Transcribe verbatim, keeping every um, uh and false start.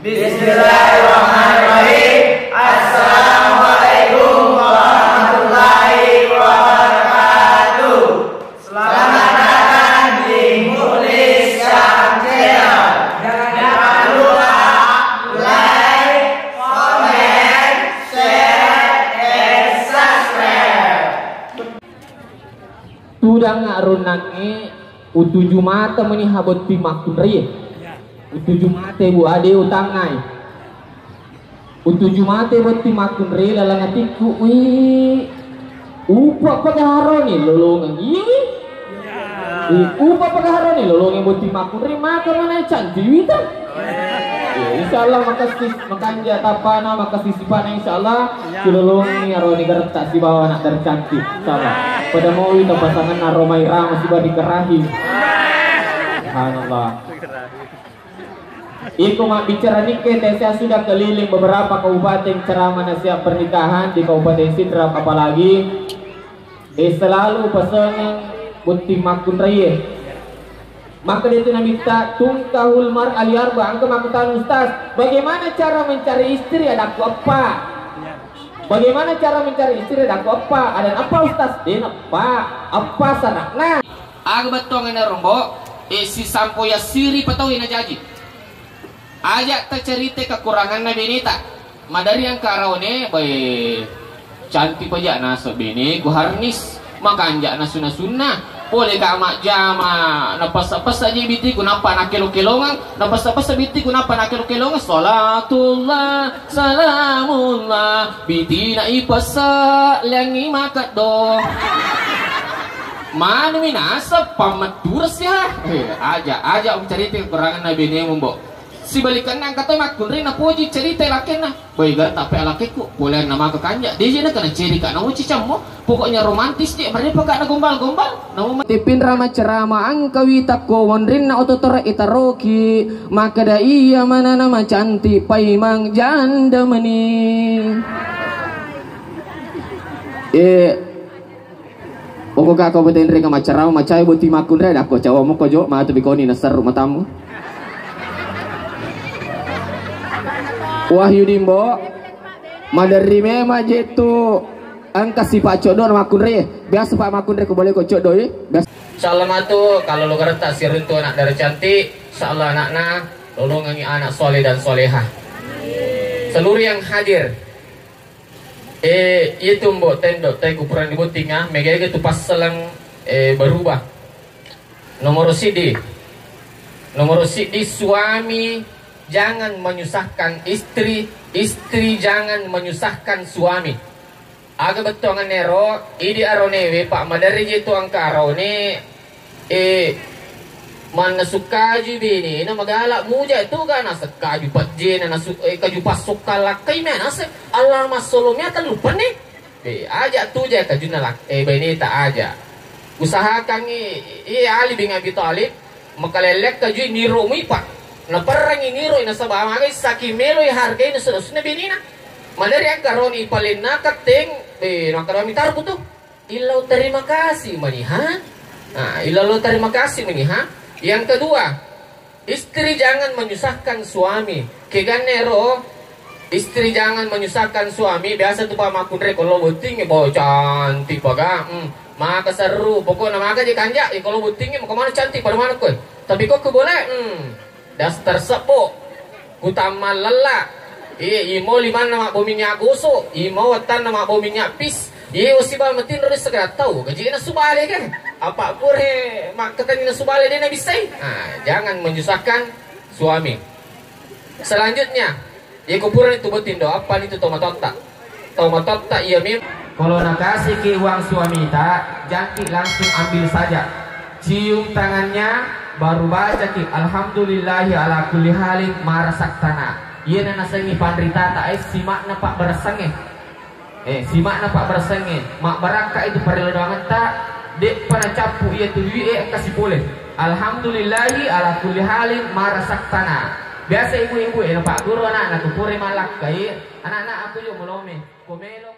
Bismillahirrahmanirrahim. Assalamualaikum warahmatullahi wabarakatuh. Selamat datang di Mukhlis Syam Channel. Jangan lupa like, comment, share, and subscribe. Tudang aronnangnge utuju mata meni ha botting makkunraie. Utuju mate bu ade utangngai. Utuju mate botting makkunrai laleng atikku, wi. Upa pada haroni lolongeng iwi. Wi, upa pada haroni lolongeng botting makkunrai maka mana cantik wita. Ya, insyaallah makasih makanja tapana makasih sipana insyaallah. Silolongi aroni geretta sibawa anak dari cantik. Insyaallah. Pada mau itu pasangan aromai rama sibawa dikerahi. Subhanallah. Iko mabbicara nikke, saya sudah keliling beberapa kabupaten ceramah nasihat pernikahan di Kabupaten Sidrap, apalagi, eh, selalu pasengeng botting makkunraie. Maka dia itu namitta tungkahul mar aliarba, engka makkutana, "Ustaz, bagaimana cara mencari istri?" Adakku, "Eppa." "Bagaimana cara mencari istri?" Adakku, "Eppa." "Ada apa, Ustaz?" "Dena eppa, eppa sarakna." Aga bettuangenna rombo, e, sisampo yassiri patau najaji. Aja tacerita kekuranganna beneta. Madari engka araone, bae, cantik paja naso beneku Harnis, makanja nasu-nasunna. Pole ka majjama, napessa-pessa ji bitiku, nappa nakkelo-kelongeng, napessa-pessa bitiku, nappa nakkelo-kelongeng. Salatullah, salamullah, bitina ipessa, liangi makeddo. Manumi naseng pammettureng sia. Eh, aja, aja mucarita kekuranganna benemu, Mbok. Sibalikanna engka to makkunrai napoji cerita lakkenna. Boy, garta pe lakkeku, poleanna maka kanja. Deje na kana cerita na uci cammo. Pokoknya romantis je, mereka ka na gombal-gombal. Namu Tipin rama cerama engka witakko wonrinna oto tore itaroki. Makkeda iya manana macantik paimang janda meni. Eh, Pokokka ko betenre ka macarama macai botting makkunrai dakko cawa moko jo matu bikoni naserru matamu. Wahyu Dimbo, maderri memang je tu engka sipa coddo na makkunrai. Biasa pa makkunrai ko boleh ko coddo, eh. Biasa. Insyaallah matu kalau lo gerta siruntu anak dara cantik, insyaallah anakna lolongangi anak soleh dan soleha. Seluruh yang hadir, Eh, iya tu, Mbok, tendo, tai kupurang di botting, ah, mega-ega tu passalang, eh, berubah. Nomor siddi. Nomor siddi, suami jangan menyusahkan istri, istri jangan menyusahkan suami. Aga bettuanganna ero, idi aronewe, Pak, maderri je tu engka arone, Eh, mannasu kaju benena magala muja tu ga naseng kaju pejjena nasu, eh, kaju passukka lakkai mea naseng Allah massolo mea tellu penne. Eh, aja tu ja kajunna lak-, eh, beneta aja. Usahakangi, eh, Ali bin Abi Thalib makalellek kaju niro muipa. Naperrangi niro nasaba magai saking meloi hargai nasu-nasuna benena. Madari engka roni palenna ketteng, eh, nakarami tarbu tu. Illau terima kasih mani, ha? Nah, illau terima kasih mani, ha? Yang kedua, istri jangan menyusahkan suami. Keganne ro, istri jangan menyusahkan suami. Biasa tu pa makkunrai ko lo botting, bawa cantik paga. Hmm. Maka seru, pokoknya maka je kanja, eh, ko lo botting, maka mana cantik pada mana kowe. Tapi kok ke boleh, hmm. Daster sebbo. Kutamma lella. Iye, imo limanna mabbo minyak gosok, imo wettanna mabbo minyak pis. Iye, wasiba matinro di segala tau. Gaji na subale ke. Apa pure makkatani na subale de na bisai. Ah, jangan menyusahkan suami. Selanjutnya, iye kupurani tu botting do, apa ni tu tomatotta. Tau matotta iya mem-, kalau nakasiki uang suamita, jangki langsung ambil saja. Cium tangannya, baru bacaki, "Alhamdulillahi ala kulli halin marasaktana." Iyana nasengi panritata, eh, simakna pabbaressangnge. Eh, simakna pabbaressangnge. Mabbarakka itu parellau doangetta, de'pa nacappu iya tu dui'e engka sipole. "Alhamdulillahi ala kulli halin marasaktana." Biasa ibu-ibu, eh, napagguru anakna tu pura malakkai, anak-anak aku jo melome. Ko melo